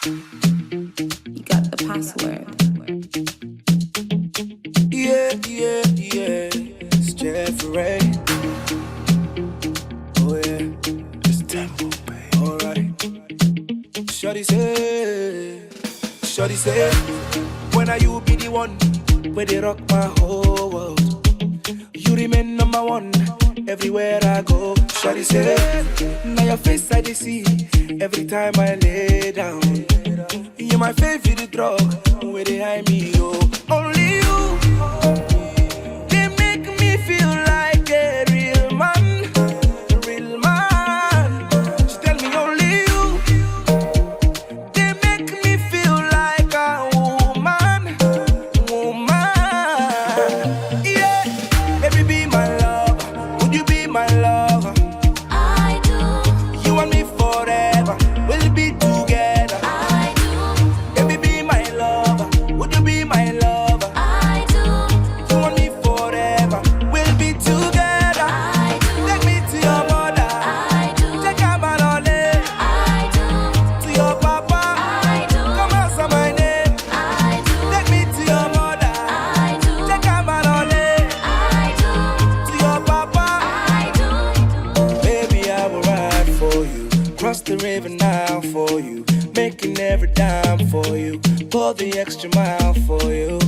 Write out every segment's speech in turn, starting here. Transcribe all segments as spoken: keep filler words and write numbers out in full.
You got the password. Yeah, yeah, yeah. It's Jeffrey. Oh yeah. It's Tempo, baby. Alright. Shorty say, Shorty say, when are you be the one where they rock my whole world? You remain number one everywhere I go. Shorty say, now your face I dey see every time I lay down. You my favorite drug, where they hide me, yo. Only you, they make me feel like a real man, real man. She tell me only you, they make me feel like a woman, woman. Yeah, baby, be my lover. Would you be my lover? I do, You and me forever. We'll be together. I do, Baby, be my lover. Would you be my lover? I do, You and me forever. We'll be together. I do. Take me to your mother. I do, Take her banane I do, to your papa. I do, Come answer my name. I do, Take me to your mother. I do, Take her banane I do, to your papa. I do. Baby, I will ride for you. Cross the river now for you. Making every dime for you. Go the extra mile for you.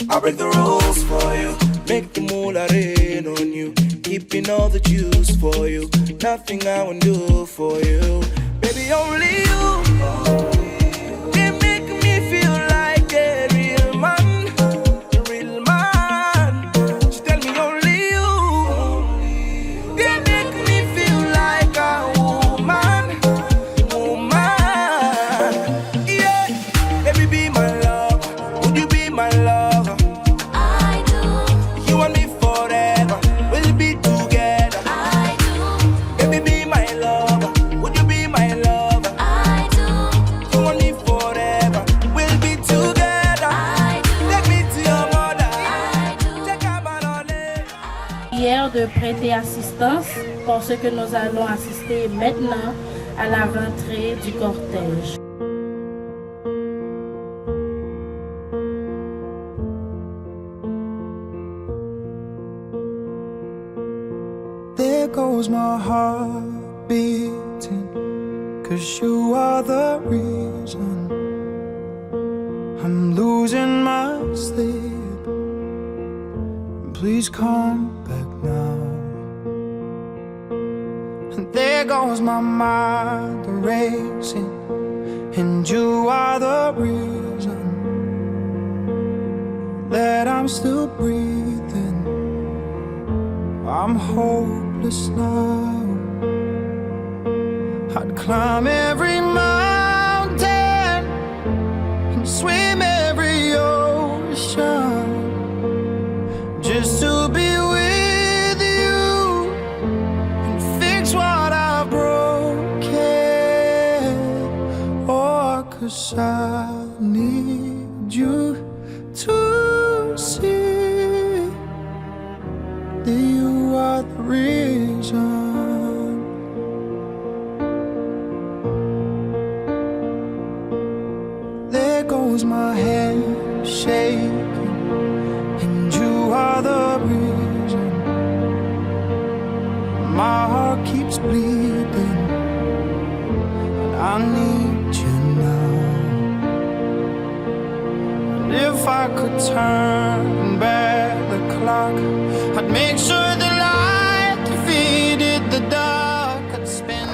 I break the rules for you. Make the moolah rain on you. Keeping all the juice for you. Nothing I won't do for you. Baby, only you. They make me feel like a real man. A real man. She tell me only you. They make me feel like a woman. Woman. Yeah. Baby, be my lover. Would you be my lover? I do, You and me forever. We'll be together. I do, Baby, be my lover. Would you be my lover? I do, You and me forever. We'll be together. I do, Take me to your mother. I do. Take her banane. Prière de prêter assistance parce que nous allons assister maintenant à la rentrée du cortège. There goes my heart beating, 'cause you are the reason I'm losing my sleep. Please come back now. And there goes my mind racing, and you are the reason that I'm still breathing. I'm hopeless now. I'd climb every mountain and swim every ocean just to be with you and fix what I've broken. Oh, 'cause I need you to see that you are the reason. There goes my head shaking, and you are the reason. My heart keeps bleeding, and I need you now. And if I could turn back the clock, I'd make sure the light defeated the dark. I'd spend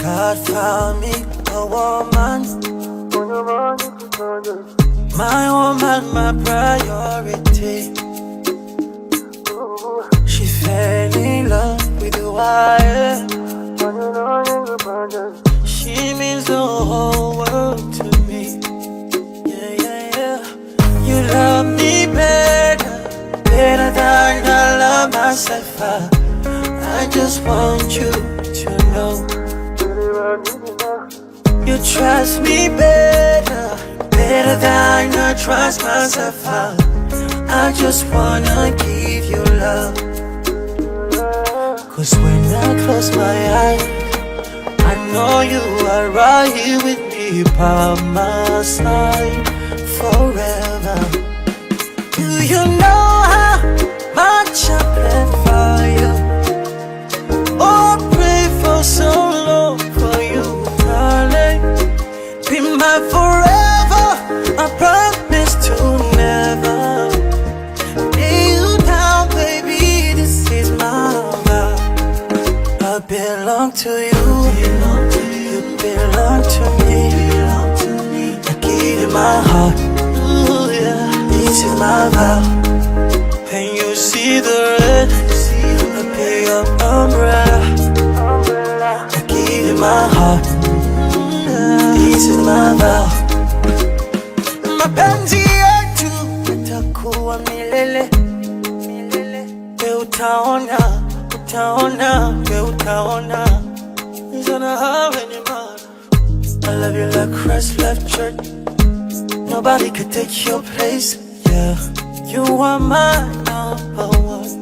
God found me a woman. My woman, my priority. She fell in love with the wire. She means the whole world to me. Yeah, yeah, yeah. You love me better, better than I love myself. I, I just want you to know. You trust me better, better than I Trust myself out. I just wanna give you love. Cause when I close my eyes, I know you are right here with me by my side forever. Do you know how much I plan for you? Oh, I pray for so long for you, darling. Be my forever. I promise to never lay you down, baby. This is my vow. I belong to you. You belong to me. I give you my heart. Ooh, yeah. This is my vow. When you see the red, I be your umbrella. I give you my heart. This is my vow. Mapenzi yetu yatakuwa milele. We utaona, utaona, we utaona. Nizana hawe ni mana. I love you like Christ left church. Nobody could take your place. Yeah, you are my number one.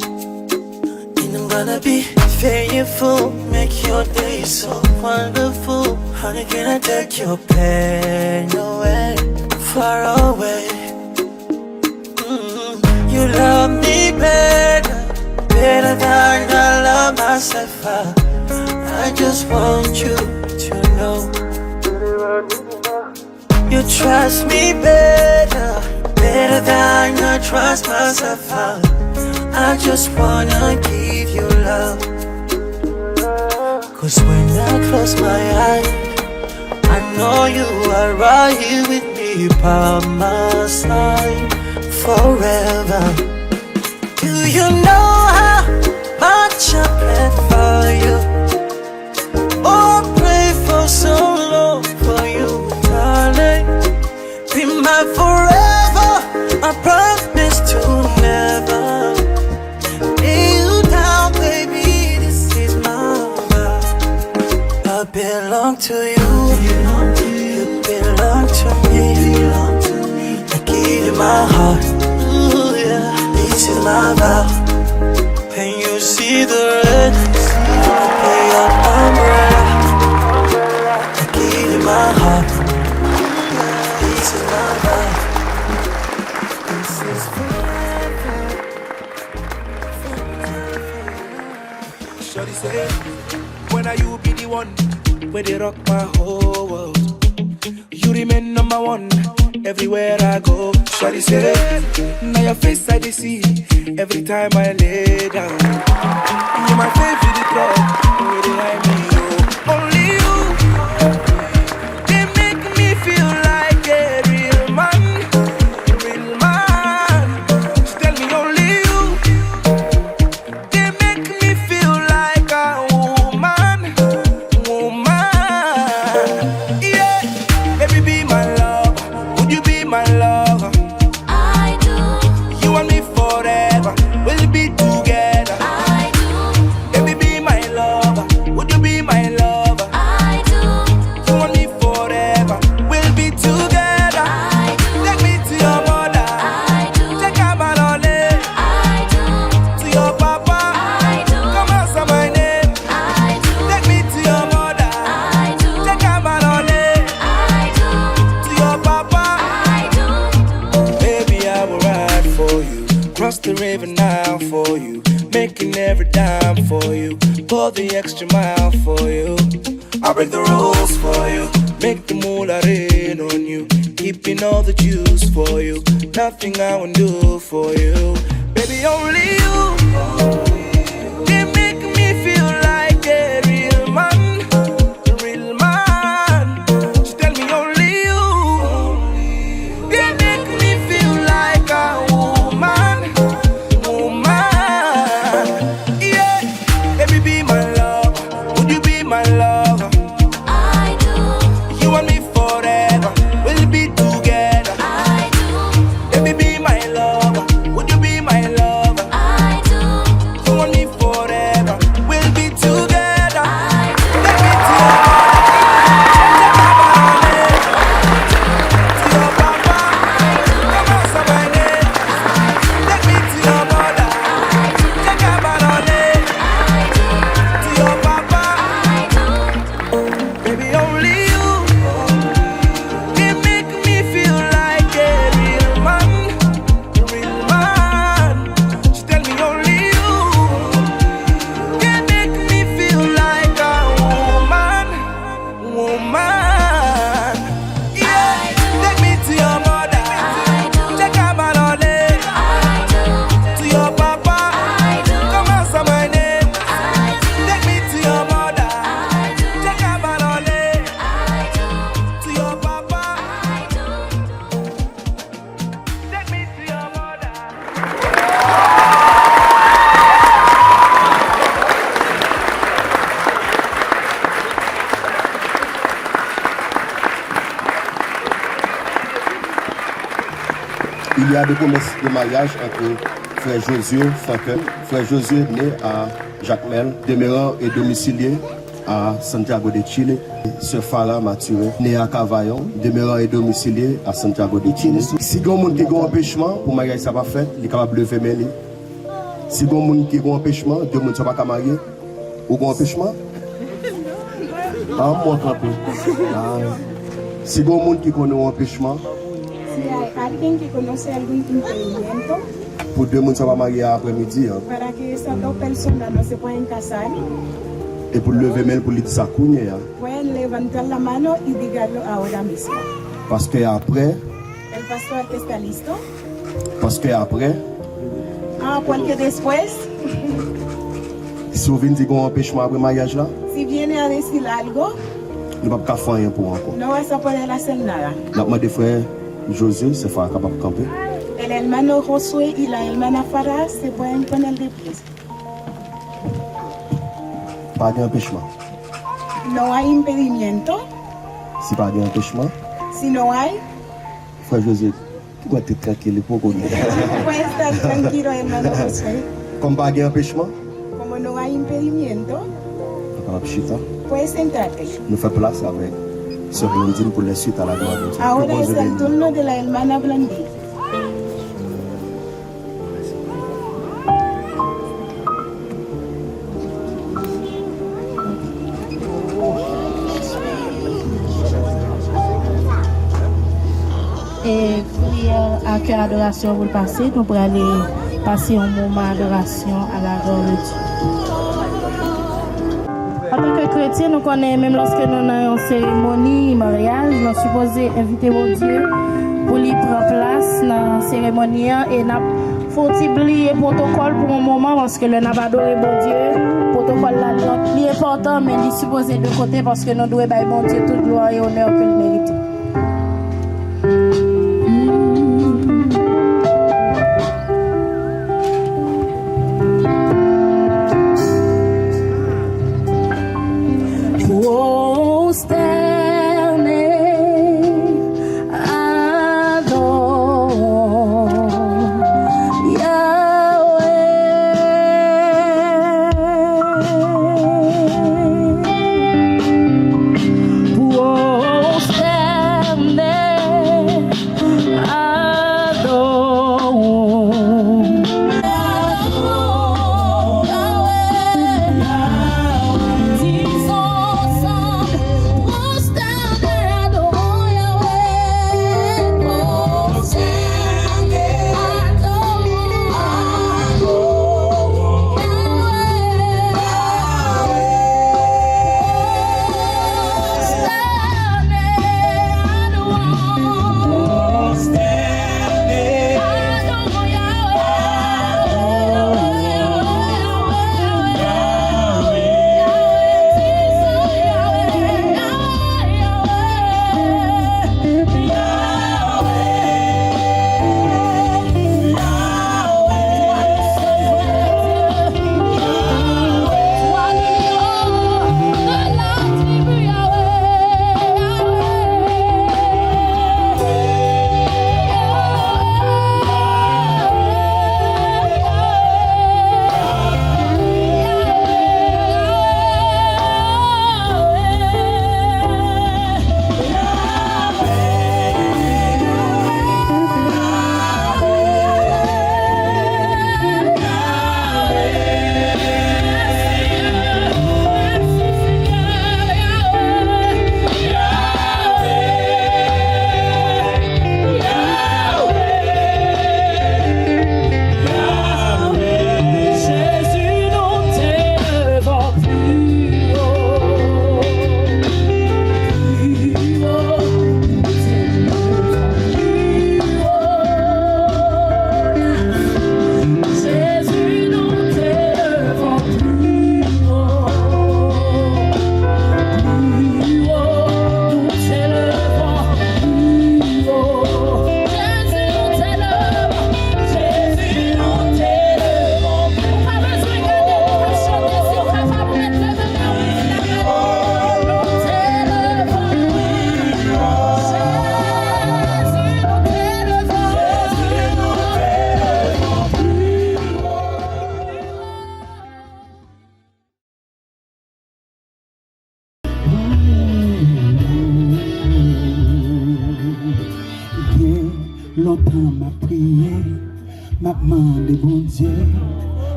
And I'm gonna be faithful, make your day so wonderful. Honey, can I take your pain away, far away? Mm, you love me better, better than I love myself. I, I just want you to know. You trust me better, better than I trust myself. I, I just wanna give you love. Cause when I close my eyes, I know you are right here with me by my side forever. Do you know how much I plan for you? Oh, I pray for so long for you, darling. Be my forever. I promise to never lay you down, baby. This is my vow. I belong to you. You belong to me. I give you my heart. Ooh, yeah. This is my vow. When you see the red, I be your umbrella. I give you my heart. This is my vow. This is forever. Shorty say, when are you be the one where they rock my whole world? You remain number one everywhere I go. Shorty say, now your face I dey see every time I lay down. You my favorite drug, you dey high me, oh. Only you, they make me feel like a real man, real man. She tell me only you. They make me feel like a woman, woman. Yeah, baby, be my lover. Would you be my lover? I do. You and me forever. We'll be together. I do. Baby, be my lover. Would you be my lover? I do. You and me forever. We'll be together. I do. Take me to your mother. I do. Take her balole. I do. To your papa. I do. Come answer my name. I do. Take me to your mother. I do. Take her balole. I do. To your papa. I do. Baby, I will ride for you. Cross the river now for you. Making every dime for you. Go the extra mile for you. I break the rules for you. Make the moolah rain on you. Keeping all the juice for you. Nothing I won't do for you. Baby, only you. They make me feel like a real man. A real man. She tell me only you. They make me feel like a woman. Woman. Yeah. Baby, be my lover. Would you be my lover? I do. You and me forever. We'll be together. I do. Baby, be my lover. Would you be my lover? I do. Il y a des promesses de mariage entre frère Josué Franken, frère Josué né à Jacmel, demeurant et domicilié à Santiago de Chile, sœur Farah Mathurin, née à Cavaillon, demeurant et domicilié à Santiago de Chile. Si gen moun ki gen anpechman pou maryaj sa pa fèt, li kapab leve men li. Si gen moun ki gen anpechman, de moun sa pa ka marye, ou gen anpechman? Ah, mwen kanpe. Ah. Si gen moun ki konnen yon anpechman, Si hay alguien que conoce algún impedimento pou de moun sa pa marye aprè midi an, para que esas dos personas no se pueden casar, e pou l leve men l pou li di sa kounye a, pueden levantar la mano y díganlo ahora mismo. Paske aprè, El pastor que está listo. Paske aprè, Ah, porque después, si w vin di gen yon anpechman aprè maryaj la, si viene a decir algo, nou p ap ka fè anyen pou ou ankò. No vas a poder hacer nada. N ap mande frè José, sè Farah kapab kanpe. El hermano Josué y la hermana Farah se pueden poner de pie. Pa gen anpechman. No hay impedimento. Si pa gen anpechman, si no hay, frè José, ou wè tèt trankil, li poko gen. Puede estar tranquilo, hermano Josué. Kòm pa gen anpechman, como no hay impedimento, nou kapab chita. Puedes sentarte. Nou fè plas avèk sè Blondine pour la suite à la gloire de Dieu. Ahora es el turno de la hermana Blondie. E priyè akè adorasyon pou l pase, nou prale pase yon moman adorasyon a la glwa de Dye. Antanke kretyen, nou konnen menm lòske nou nan yon seremoni maryaj, nou sipoze envite Bondye pou li pran plas nan seremoni an e n ap fè yon ti bliye pwotokòl pou yon moman, paske lè n ap adore Bondye, pwotokòl la li, li enpòtan, men li sipoze de kote, paske nou dwe bay Bondye tout glwa e onè ke l merite. Prosterné, adore Yahweh. Prosterné. Gen lontan m ap priye, m ap mande Bondye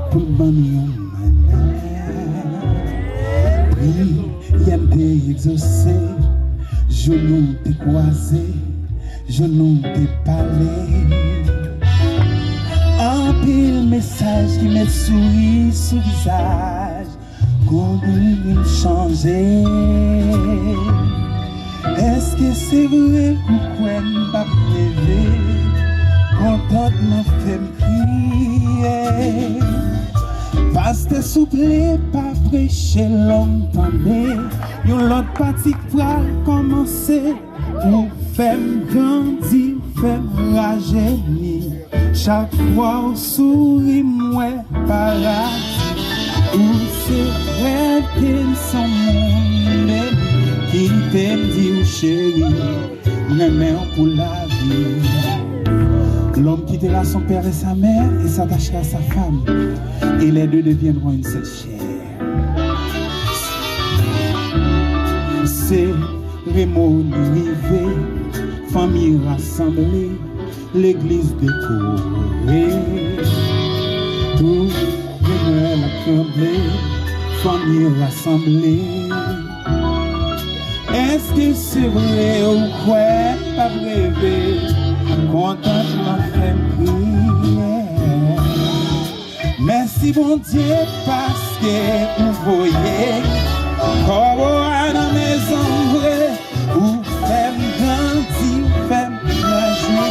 pou l ban m yon manèv. Priyè m te egzose, jounou te kwaze, jounou te pale. Anpil mesaj ki met souri sou vizaj. Konnen m chanje. Èske se vre ou kwè m p ap leve? Kontantman fè m kriye. Pastè, souple, pa preche lè m tande yon lòt pati k pral kòmanse. Ou fè m grandi, ou fè m rajeni. Chak fwa ou souri, m wè paradi. Ou se rèv ke m, son moun beni. Kite m di w, cheri, m renmen w pou lavi. L'homme quittera son père et sa mère et s'attachera à sa femme, et les deux deviendront une seule chair. Seremoni rive, fanmi rasanble, legliz dekore. Tou rimè l ap tranble, fanmi rasanble. Èske se vre ou kwè m p ap reve? Kontantman fè m kriye. Mèsi Bondye paske ou voye kòbo a nan mezon m vre. Ou fè m grandi, ou fè m rejwi.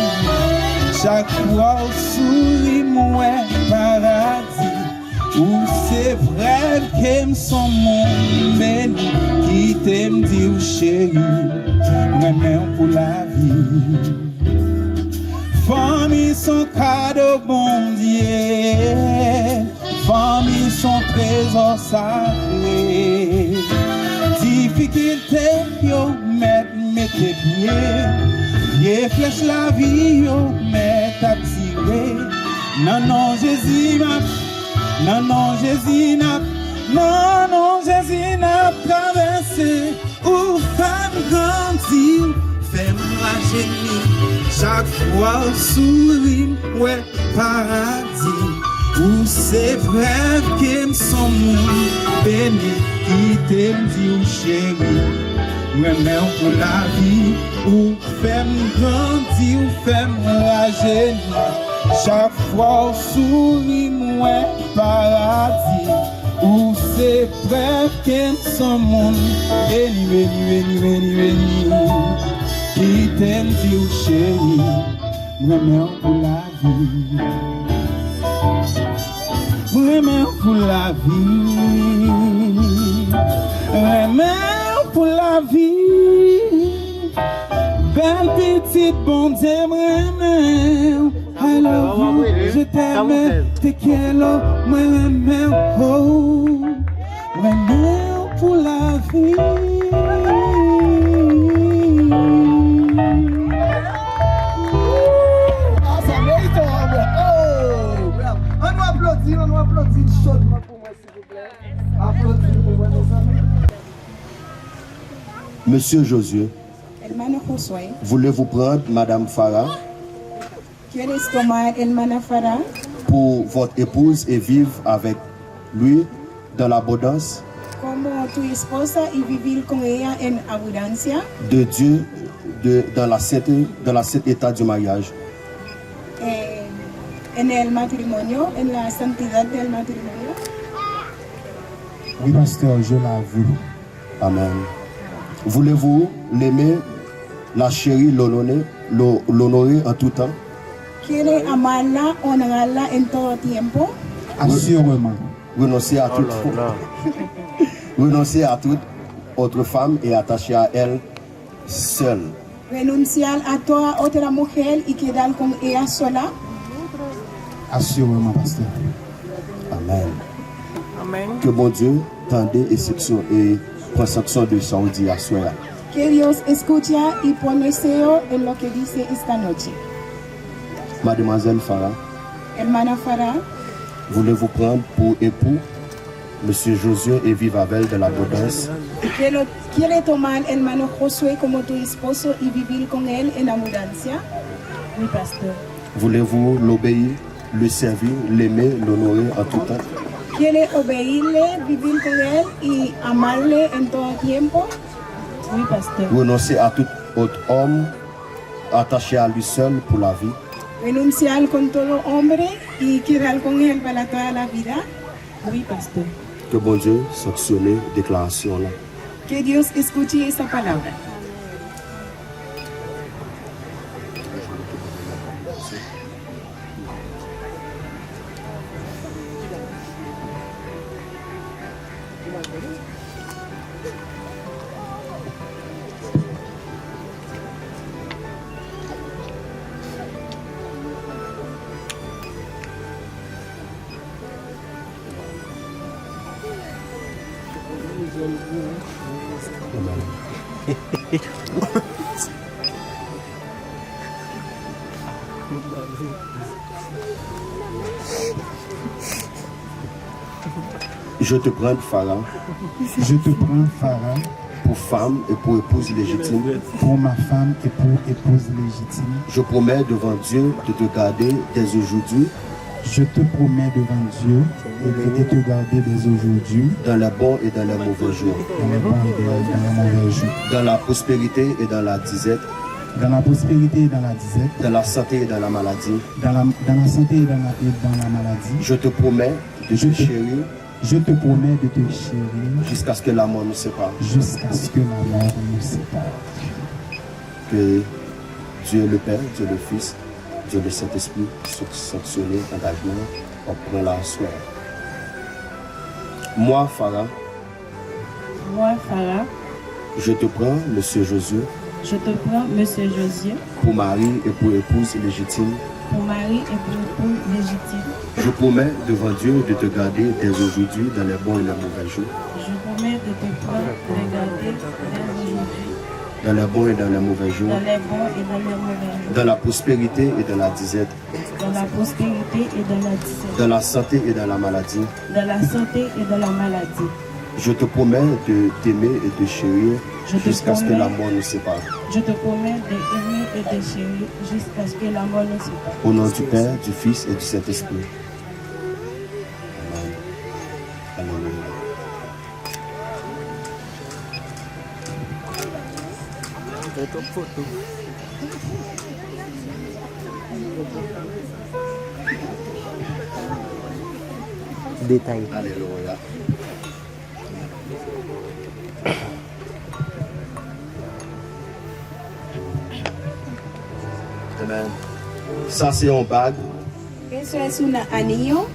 Chak fwa ou souri, m wè paradi. Ou se prèv ke m son moun beni. Kite m di w, cheri, m renmen w pou lavi. Fanmi son kado Bondye. Fanmi son trezò sakre. Difikilte yo mèt mete pye. Vye flèch lavi yo mèt ap tire. Nan non Jezi m ap, nan non Jezi n ap, nan non Jezi n ap travèse. Ou fè m grandi, ou fè m rajeni. Chak fwa ou souri, m wè paradi. Ou se prèv ke m son moun beni. Kite m di w, cheri, m renmen w pou lavi. Ou fè m grandi, ou fè m rajeni. Chak fwa ou souri, m wè paradi. Ou se prèv ke m son moun beni, beni, beni, beni, beni. Kite m di w, cheri, m renmen w pou lavi. M renmen w pou lavi. Renmen w pou lavi. Bèl pitit Bondye, m renmen w. I love you, je t'aime, te quiero, mwen renmen w, oh, mwen renmen w pou lavi. Ah, sa merite yon aplodi. Oh! An nou aplodi, an nou aplodi l chodman pou mwen, silvouplè. Aplodi l pou mwen, mezanmi. Monsieur Josué, Hermano Josué, voulez-vous prendre Madame Farah? ¿Quieres tomar hermana Farah? Pour votre épouse et vivre avec lui dans l'abondance? Como tu esposa y vivir con ella en abundancia? De Dieu, de, dans la sainte, dans la sainte état du mariage. Eh, en el matrimonio, en la santidad del matrimonio. Oui, pasteur, je la veux. Amen. Voulez-vous l'aimer, la chérir, l'honorer, l'ho-, l'honorer en tout temps? ¿Quiere amarla, honrarla en todo tiempo? Assurément. Renoncer à toute, renoncer à toute autre femme et attacher à elle seule. Renunciar a toda otra mujer y quedar con ella sola. Assurément, pasteur. Amen. Amen. Ke Bondye tande e sanksyon, e pran sanksyon de sa w di aswè a. Que Dios escucha y pone sello en lo que dice esta noche. Mademoiselle Farah. Hermana Farah. Voulez-vous prendre pour époux Monsieur Josué et vivre avec elle dans l'abondance? Que lo ¿Quiere tomar hermano Josué como tu esposo y vivir con él en abundancia? Oui, pasteur. Voulez-vous l'obéir, le servir, l'aimer, l'honorer en tout temps? ¿Quiere obeirle, vivir con él y amarle en todo tiempo? Oui, pasteur. Renoncer à tout autre homme attaché à lui seul pour la vie. Renunciar con todo hombre y quedar con él para toda la vida. Oui, pasteur. Ke Bondye sanksyone deklarasyon w lan. Que Dios escuche esta palabra. Je te prends, Farah. Je te prends, Farah. Pour femme et pour épouse légitime. Pour ma femme et pour épouse légitime. Je promets devant Dieu de te garder dès aujourd'hui. Je te promets devant Dieu et de te garder dès aujourd'hui. Dans les bons et dans les mauvais jours. Dans les bons et dans, dans les mauvais jours. Dans la prospérité et dans la disette. Dans la prospérité et dans la disette. Dans la santé et dans la maladie. Dans la, dans la santé et dans la, et dans la maladie. Je te promets de te chérir. Je te promets de te chérir. Jusqu'à ce que la mort nous sépare. Jusqu'à ce que la mort nous sépare. Que Dieu le Père, Dieu le Fils, Dieu le Saint-Esprit, sanksyone angajman w ap pran la aswè a. Moi, Farah, Moi, Farah, je te prends, Monsieur Josué, je te prends, Monsieur Josué, pour mari et pour épouse légitime. Pour mari et pour épouse légitime. Je promets devant Dieu de te garder dès aujourd'hui dans les bons et les mauvais jours. Je promets de te prendre, de garder dès aujourd'hui. Dans les bons et dans les mauvais jours. Dans les bons et dans les mauvais jours. Dans la prospérité et dans la disette. Dans la prospérité et dans la disette. Dans la santé et dans la maladie. Dans la santé et dans la maladie. Je te promets de t'aimer et de chérir jusqu'à ce que la mort nous sépare. Je te promets de aimer et de chérir jusqu'à ce que la mort nous sépare. Au nom du Père, du Fils et du Saint-Esprit. Amen. Alléluia. Fè twòp foto. Detay. Alelouya. Amen. Sa se yon bag. Eso es un anillo.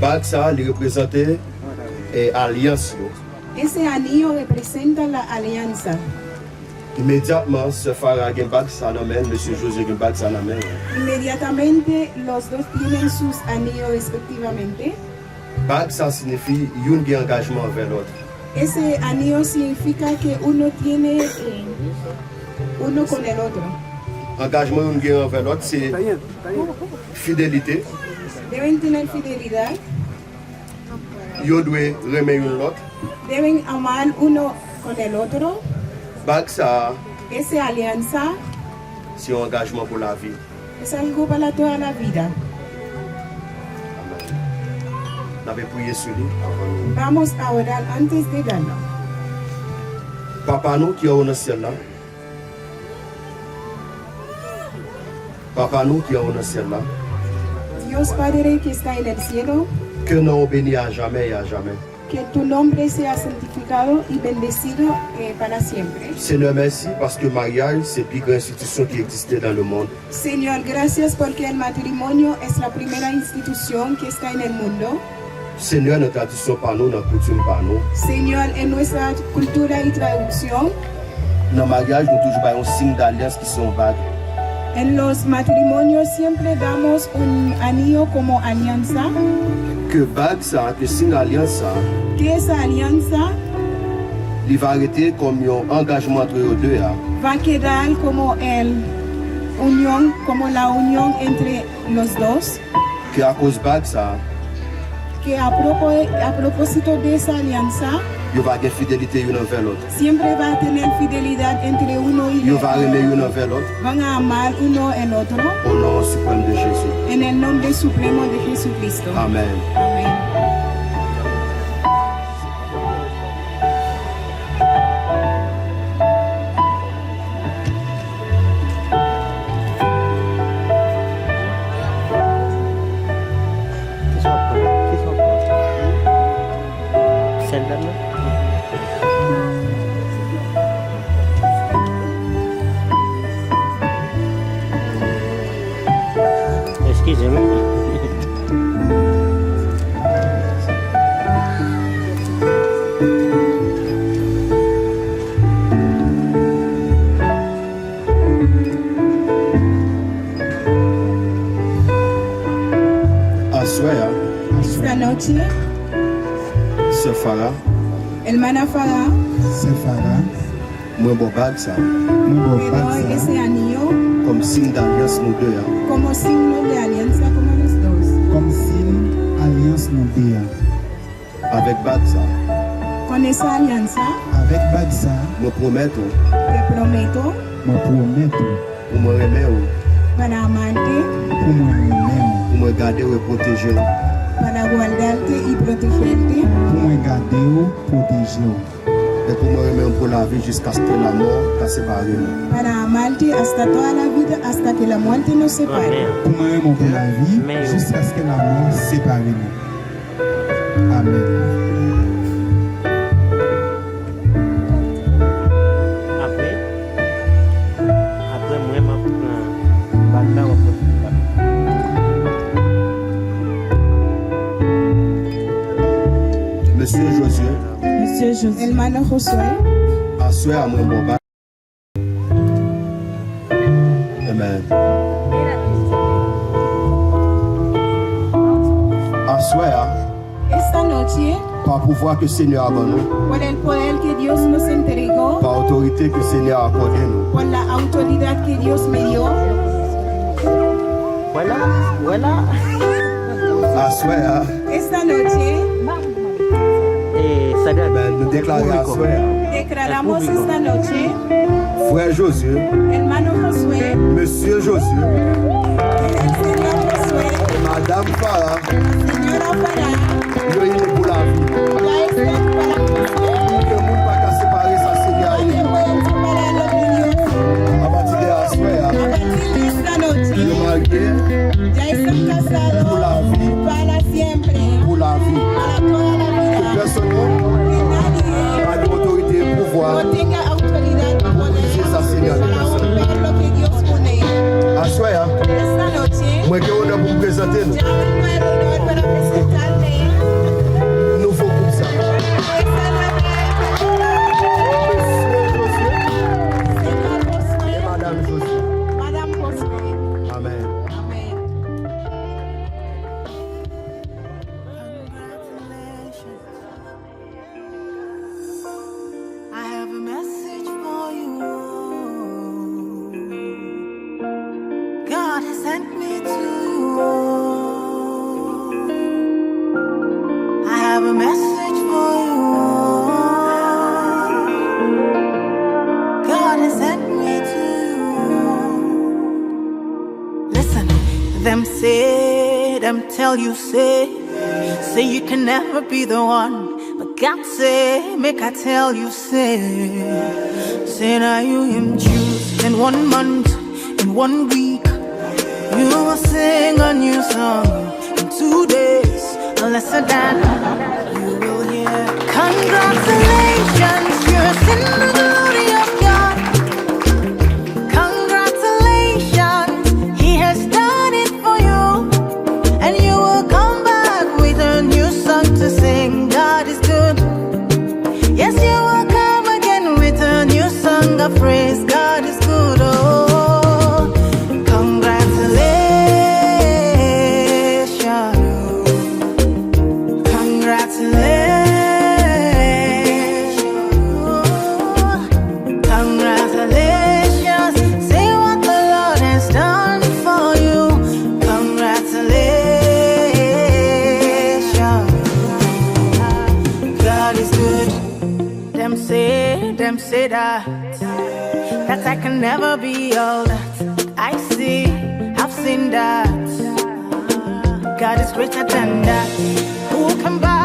Bag sa a, li reprezante, eh, alyans yo. Ese anillo representa la alianza. Imedyatman, sè Farah gen bag sa nan men l, mesye José gen bag sa nan men l. Inmediatamente, los dos tienen sus anillos respectivamente. Bag sa siyifi youn gen angajman anvè lòt. Ese anillo significa que uno tiene, eh, uno con el otro. Angajman youn gen anvè lòt se fidelite. Deben tener fidelidad. Yo dwe renmen youn lòt. Deben amar uno con el otro. Bag sa a, ese alianza, se yon angajman pou lavi. Es algo para toda la vida. Amen. N ap priye sou li avan nou. Vamos a orar antes de darlo. Papa nou ki anwo nan syèl la. Papa nou ki anwo nan syèl la. Dios Padre que está en el cielo. Ke non w beni a jamè e a jamè. Que tu nombre sea santificado y bendecido, eh, para siempre. Senyè, mèsi paske maryaj se pi gran enstitisyon ki egziste nan lemonn. Señor, gracias porque el matrimonio es la primera institución que está en el mundo. Senyè, nan tradisyon pa nou, nan koutim pa nou. Señor, en nuestra cultura y tradición. Nan maryaj, nou toujou bay yon siy dalyans ki se yon bag. En los matrimonios siempre damos un anillo como alianza. Ke bag sa, ke siy alyans sa, Que esa alianza li va rete kòm yon angajman antre yo de a. Va quedar como el unión, como la unión entre los dos. Ke akoz bag sa, Que a propo-, a propósito de esa alianza, Yo va gen fidelite youn anvè lòt. Siempre va a tener fidelidad entre uno y Yo va renmen youn anvè lòt. Van a amar uno el otro. O non siprèm de Jezi. En el nombre supremo de Jesucristo. Amèn. Amén. Kisa w ap pran? Kisa w ap pran? Sèl ladan? Eskize m. Aswè a, Esta noche, sè Fara, hermana Farah, sè Fara, mwen ba w bag sa a, mwen ba w bag sa a, ese anillo, kòm siy dalyans nou de a, como signo de alianza como los dos, kòm siy alyans nou de a. Avèk bag sa a, con esa alianza, avèk bag sa a, mwen pwomèt ou, te prometo, mwen pwomèt ou, pou mwen renmen ou, para amarte, pou mwen renmen ou, pou mwen gade w e pwoteje w, para guardarte y protegerte, pou mwen gade w, pwoteje w, e pou mwen renmen w pou lavi jiskaske lanmò ka separe nou. Para amarte hasta toda la vida, hasta que la muerte nos separe. Amèn. Pou mwen renmen w pou lavi, amèn, jiskaske lanmò separe nou. Amèn. Apre, apre mwen, m ap pran bag la, w ap pran bag la. Mesye Josué. Mesye Josué. Hermano Josué. Aswè a, mwen ba w bag. Amen. Aswè a, esta noche, pa pouvwa ke Senyè a ban nou, por el poder que Dios nos entregó, pa otorite ke Senyè a akòde nou, por la autoridad que Dios me dio. Vwala, vwala. Aswè a, esta noche, eh, Sadrac, ben, nou deklare aswè a. Declaramos esta noche, frè Josué, hermano Josué, mesye Josué, el señor Josué, e madanm Farah, señora Farah, yo ini pou lavi. Ya están para siempre. Okenn moun pa ka separe sa Senyè a ini. Nadie puede separar lo que Dios. Apati de aswè a, a partir de esta noche, yo marye, ya están casados, pou lavi, para siempre, pou lavi. Para toda la vida. Pèsonn, que nadie, pa gen otorite e pouvwa, no tenga autoridad ni poder, pou brize sa Senyè a te fè. Para romper lo que Dios une. Aswè a, esta noche, mwen gen onè pou m prezante nou, ya tengo el honor para presentarle, nouvo gwoup sa. Esta nueva, mesye Josué, señor Josué, e madanm Josué. Madame Josué. Amèn. Amèn. Congratulations. I have a message for you. God has sent me to you. I have a message for you. God has sent me to you. Listen, dem say, dem tell you say, say you can never be the one. But God say, make I tell you say, say now you him choose in one month, in one week, you will sing a new song. In two days, lesser than you will hear. Congratulations, you're seeing the glory of God. Congratulations, He has done it for you. And you will come back with a new song to sing. God is good. Yes, you will come again with a new song of praise. God is good. Oh, congratulations. Congratulations. that, that I can never be all that I see. I've seen that God is greater than that. Who can buy